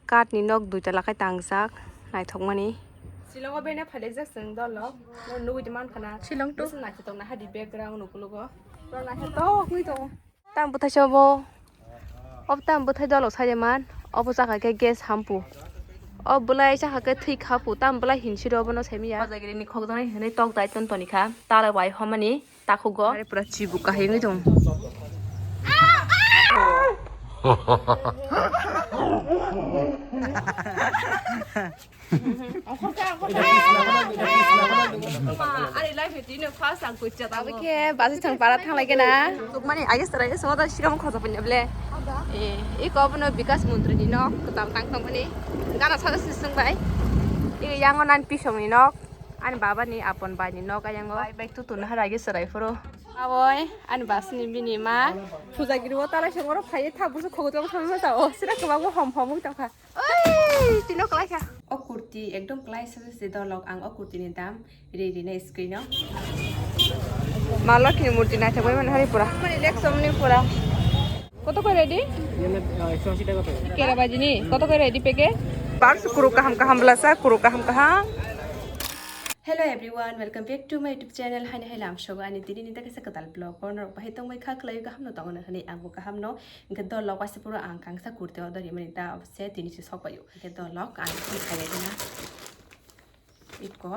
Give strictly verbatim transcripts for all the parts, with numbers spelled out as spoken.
Kath ni nok duita lakai tangjak, naithokmani. Shillong o bena phalajak chwng dolo. Nugwi man khana. Shillong to. Naithotok na hadi background ukulugo. Pura naithotok wi tongo. Tam bwthai se obo. Ob tam bwthai dolo sai man. Obo chakha khe gas hampu. Ob bwlai chakha khe thwi khapu. Tam bwlai hinsi ro bono semiya. Jagiri ni khokjani hinwi tok dai ton tonikha. Tala bai homani. Takhugo. Are pura chibu kahingwi tong. Ani life ni tino first ang kucha ta. Abike basi thang para thang lagi na. Tukmani age serai soda sikam khosa punya ble. Eh, iko abono Bikas Mantri ni nok, ketam tang tong mani. Gana sada sisung bai. Iko yango nan pisong ni nok. Ani baba ni apon bai ni nok ayango. Bai bai tu tun hara age serai phuru. Aboi, ani bas ni bini ma. Puja giri o tala songoro phai tha busu khogo tong thang ta o. Sira kebang hom hom wi tong kha. Oi, tino klai kha. O kurti ekdom klai sa se dolok ang o kurti ni dam ri ri na screen o. Ma Lakshmi murti naithok bai mani hari pura. Mani lek som ni pura. কত করে রেডি? এগুলো, আহ, একশো আশি টাকা প্যাকেট। কেরা বাজিনি? কত করে ready packet? Bars kuru kaham kaham belasa, kuru kaham kaham. Hello everyone, welcome back to my YouTube channel. Haini hai lam sogo ani tini ni ta kaisa kwtal vlog. Bono rok bahai tongbai kha, kwlai kaham no tongo na hwnwi ang bo kaham no. Hwnkhe dolok waisa puro ang kangsa kurti order rimani ta, se tini se sok bai o. Hwnkhe dolok ang khai bai na. Iko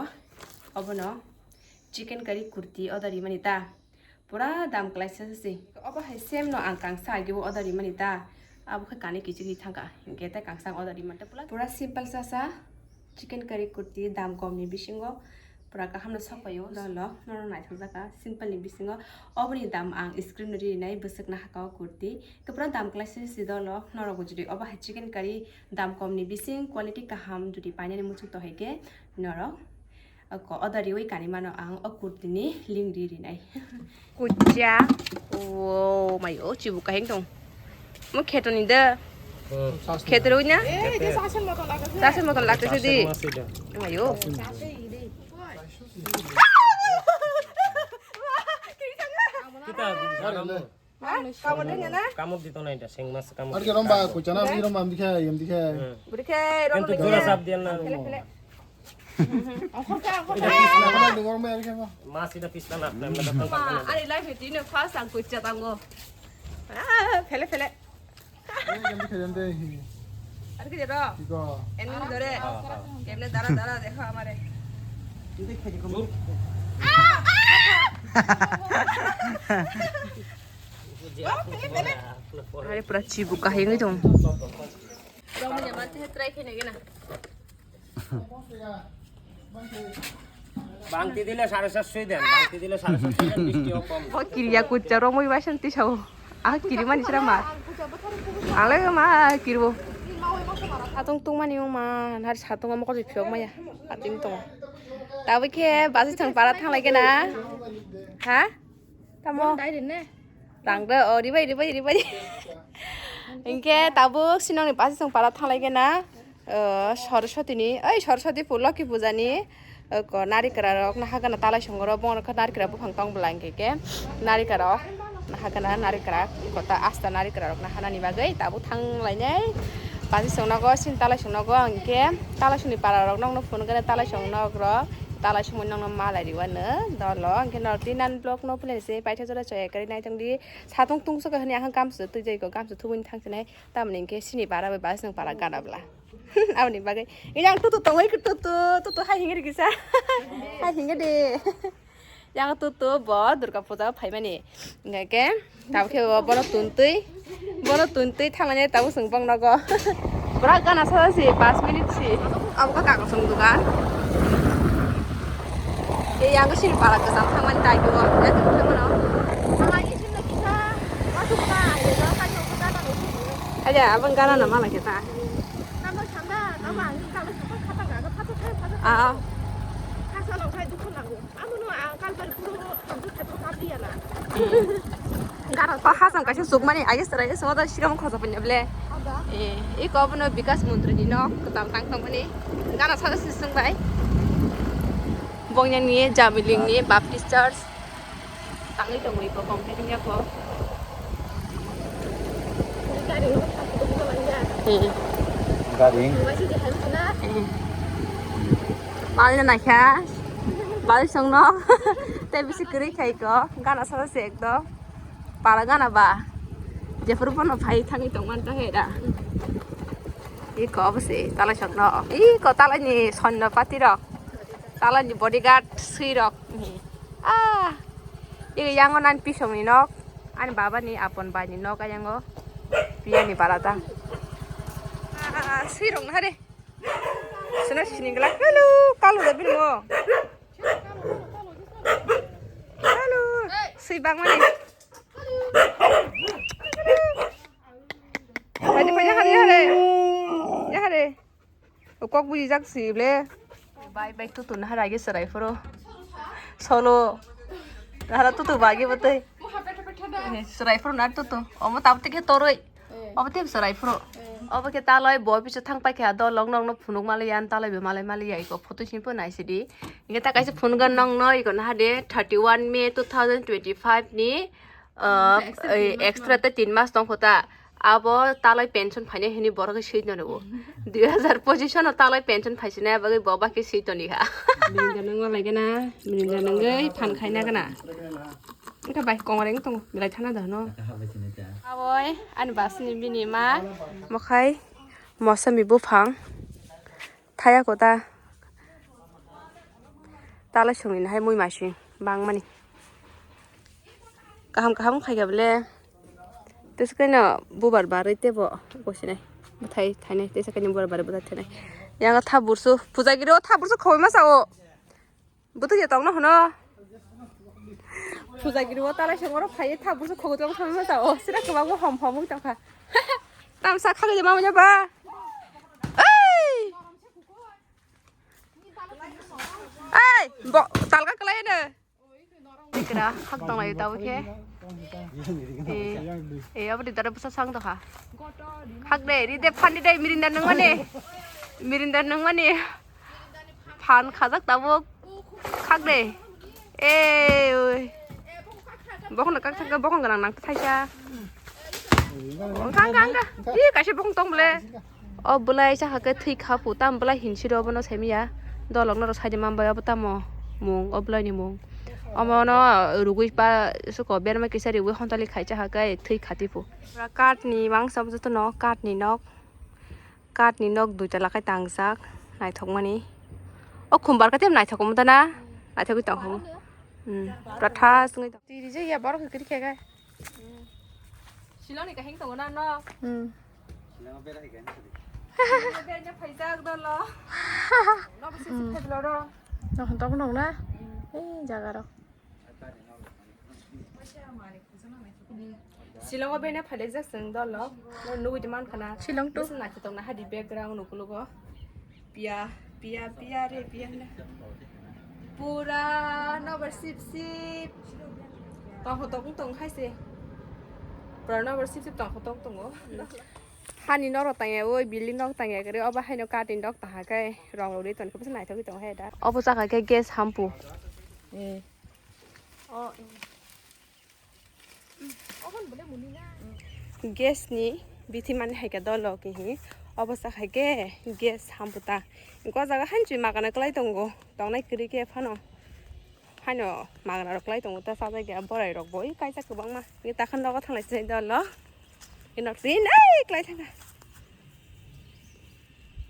obono chicken curry kurti order rimani ta. Pura dam klaisa se. Obo hai same no ang kangsa agi o order rimani ta. Abo khe kani kichigwi thangka. Hwnkhe tei kangsa ang order rimani ta pura, pura simple sasa. Chicken curry kurti dam kom ni bisingo pura kaham no sok paio. Dolo norok naithok jaka simple ni bisingo. Oboni dam ang screen no rinai bwswk na haka o kurti. Khe pura dam klaisa se dolo norok bo jodi obo hai chicken curry dam kom ni bising quality kaham jodi painani muchung tong hai khe norok Ako order riwi kani mano ang o kurti ni link ri rinai. Kucha. Oh my, oh, chibu kaheng tong. Mo kheto ni da. Hmm. Kheto ni na? Eh, এটা চাষের মতন লাগতেছে। চাষের মতন লাগতেছে দি। চাষের মাছ এটা। Ayo. চাষে ইদি। কিতা? কামড় দেয় না? কামড় দিত না এটা, শিং মাছ কামড় আর কি দিত। লম্বা, কইছা না, আমি লম্বা, আমি দেখে, আমি দেখে। হুম। বুড়ি খেয়ে, কিন্তু রং জোড়া দেখে। চাপ দিয়ে না। ফেলে, ফেলে। এটা পিস না, না, না, গরম আর কি না। মাছ এটা পিস না, না, না, না, না, না। আরে, life এ দিনে first আগ করছে তাঙ্গো। আহ, ফেলে, ফেলে। এই, আমি দেখে জানতে। আর কি যেটা? কি গো? এমনি ধরে। হ্যাঁ, হ্যাঁ। এমনি দাঁড়া, দাঁড়া, দেখো আমারে। তুই দেখে দেখো। Are pura chibu kahengwi tong. Bangti dile sare satshoi den, bangti dile sare satshoi den, bishti o kom. O kiriya kucha romwi bai santi sao. Ah, kiri mani sira ma. Ale ma kiribo. Satung tung mani ma, har satung ma ko phiyok maya. Ating tong. Tabi khe basi thang para thang lai kena. Ha? Tamo? Dai rin ne. Rang de, o, ribai, ribai, ribai. Hingke tabuk sinong ni basi song para thanglai kena, o, Saraswati ni, oi, Saraswati pu, Loki puja ni, o, ko, narikra rok naha gana talai songoro, bong rok narikra buphang tong bwla hingke ke, narikra rok naha gana, narikra, kota asta narikra rok naha nani bagwi tabuk thanglai nai. Basi song nogo, sin talai song nogo, hingke talai song ni para rok nokno phone gana talai song nok rok, talai song mani nokno malai riwano dolo, hingke norok twi nan vlog no. Phailai se paithago jora chaya kwrwi naitongdi. Satung tungsukha hwnwi ang gamsa twijai kho, gamsa thubui thangsinai. Tamoni hinkhe sini bara bai basi nwng para gana bwla. Aboni bagwi. Yang tutu tongwi khe tutu, tutu hai hingri kisa. Hai hingri de. Yang tutu bo Durga puja phaimani. Hingkhe tabukhe bo bono tuntwi. Bono tuntwi thanglai tabuk chwng bong nogo. Bwrak gana sa si pas minute si. Abo kha kakosom dugan. E yang sini para kwcham thangmani tai dugo. Aja abang gana na mala kita. Ah. Gana pa hasam kaisa sukmani age serai se soda sikam khosa punya ble. Eh, iko abono Bikas Mantri ni nok kwtam tang tong mani. Gana sada sisung bai. Bongya ni Jamiling ni Baptist Church. Tangwi tongwi ko complete wngya ko. Hmm. Garing. Mal na naikha. Bal songno. Te bisi kwrwi khai ko. Gana sala se ekdom. Para gana ba. Jephuru bono phai thangwi tongman ta he da. Iko obo se talai songno. Iko talai ni sonno pati rok. Talai ni bodyguard swi rok. Ah. Iko yango nan pisong ni nok. Ani baba ni apon bai ni nok ayango. Piya ni barada. Ah, swi rok na re. Suna sini gla. Hello, kalu da bini mo. Hello. Sui bang mani. Pai de pai ya hare hare. Ya hare. O kok bui jak si ble. Bai bai tutu na hara ge serai phuru. Solo. Hara tutu bagi bete. Serai phuru na tutu. Omo tabte ke toroi. Obo tei bwsa raifru. Obo khe talai bo bisa thang paikha dol nok nokno phunuk maliya, talai bo malai maliya, iko photo sini pho naisidi. Hingke ta kaisa phunukgo nokno, iko naha de thirty one May two thousand twenty five ni, ah, extra tei tin mas tongkho ta. Abo talai pension phainai hini borok khe swi toni o. Dui hazar pochisano talai pension phaisinai bagwi bo bakhe swi toni kha. Mirinda nangma lai gana, mirinda nangwi phan khaina gana. Wngkha bai kongoreng tongo, belai thana da hwno. Aboi, ani basni bini ma. Mokhai, mosami buphang. Thaya kota. Talai songni hai mui masing, bangmani. Kaham kaham khai kha bele. Teso kaino bubar barwi tebo gosinai. Bwthai thainai, teso kaino bubar barwi bwthai thainai. Yang tha bursu, puja giri o tha bursu khoboi ma sao. Bwtwi ya tongno hwno. Puja giri o talai songoro phai tha busu khogo tong sami masa o sira kwbangma hom hom wng tongkha. Tamsa khagwi mamo ya ba. Ei! Ei! Bo talga kwlai no. Ikra khak tong lai tabo khe. Eh, eh, abo di dara bwsa sang tongkha. Khak de, ri de, phan di de, mirinda nangmani. Mirinda nangmani. Phan khajak tabuk. Khak de. Eh, oi. Bokhno kak thangkhe bokhno gwnang nang thaisa. Kang, kang, kang. Ih, kaisa bokhno tong bole. O bwlai chakha khe thwi kha phu, tam bwlai hinsi rw bono saimiya. Dolok norok saidi manbai obo tamo mung, o bwlaini mung. Omono rugwi pa suko berma kisa rigwi hontali khai chakha khe thwi khati phu. Pura kath ni mangsa jotono kath ni nok. Kath ni nok duitala khe tangjak, naithokmani. O khumbar khe tei naithok omo da na? Naithogwi tong kha bo. Hmm. Pura thas wngwi tong. Twi rijak ya borok kwrwi khe khe. Shillong ni kahing tongo na nok? Hmm. Beraina phaijak dolo. Nok bisi phai dolo ro. Nok nok na? Ei jaga rok. Shillong o bene phailekjak chwng dolo. Nugwi di mankha na. Shillong to. Bwswk naithotok na hadi background ukulugo. Piya, piya, piya re, piya hwnwi. Pura nobar sip sip. Tongkhotok wng tong hai se. Pura nobar sip sip tongkhotok tongo. Hani norok tangya, oi building nok tangya khe, obo haino cutting rok tangha khe rong rwgwi tongkhe bwswk naithogwi tongo hai da. Obo chakha khe gas hamphu. Eh. Gas ni bithi mani hai khe dolo kihi obo sa hai khe gas hamputa. Engko jaga hanchi magana kwlai tongo, tongnai kwrwi khe phano. Haino magana rok kwlai tongo ta sajak ya borai rok bo oi kaisa kwbangma. Ni takhan nogo thanglai se dolo. Ino tin ei kwlai thangkha.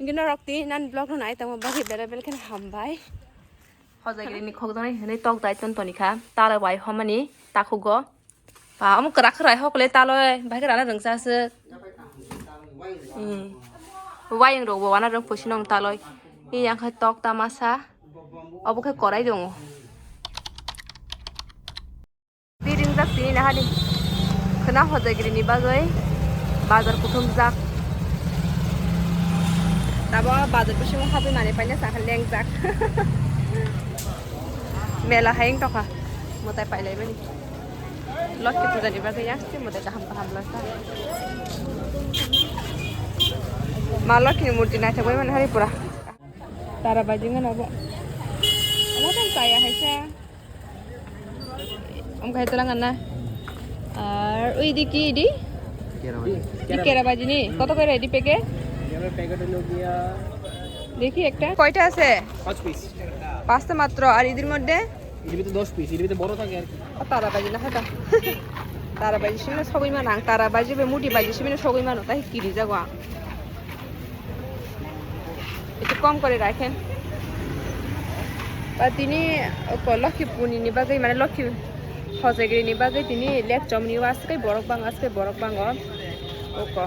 Engke norok tin ani vlog no nai tongma bagwi bera bel khe hambai. Hojagiri ni khokjaknai hinwi tok dai ton toni kha. Tara bai homani takhugo. Ba omo kwrak kwrai hokle taloi bai kwrana rwngsa se. Hmm. Wayang rok bo wana rwng pusi nong taloi. Yang khai tok tamasa. Obo khe korai tongo. Biringjak tini nahani khwna hojagiri ni bagwi bazar kuthumjak. Tabo bazar bisingo habwi manwi paina sakha lengjak. Mela hai wng tokha mwtai pailaimani. Lokhi puja ni bagwi yang se mwtai kaham kaham lasa. Ma lokhi ni murti naithok bai mani hari pura. Tara bajingan abo. Amo tong chaya hai sa. Om khai tolang anna. Ar ui di ki di? Di kera baji ni. Koto kore di peke? Packet হলো গিয়া দেখি একটা, কয়টা আছে? পাঁচ পিস। পাঁচটা মাত্র। আর ঈদের মধ্যে? এর ভিতরে দশ পিস, এর ভিতরে বড় থাকে আর কি। ও, তারা বাজি না খাতা। Tara baji simino sogwi mano ang, tara baji bai muti baji simino sogwi mano, tai kiri jago ang. Ekটু কম করে রাখেন। Ba tini oko Lokhi Punini bagwi, mane Lokhi Hojagiri ni bagwi tini lek chomni o aswk borok bang, aswk borok bango. Oko.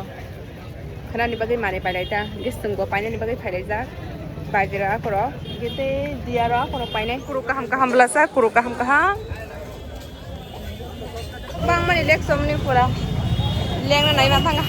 Khnani bagwi mani pailai ta, gising bo painani bagwi phailai jak. Baijero akorok, gete diyaro akorok painai. Kuru kaham kaham bwlasa, kuru kaham kaham. Bang mani lek somni pura. Leng na nai ma thanga.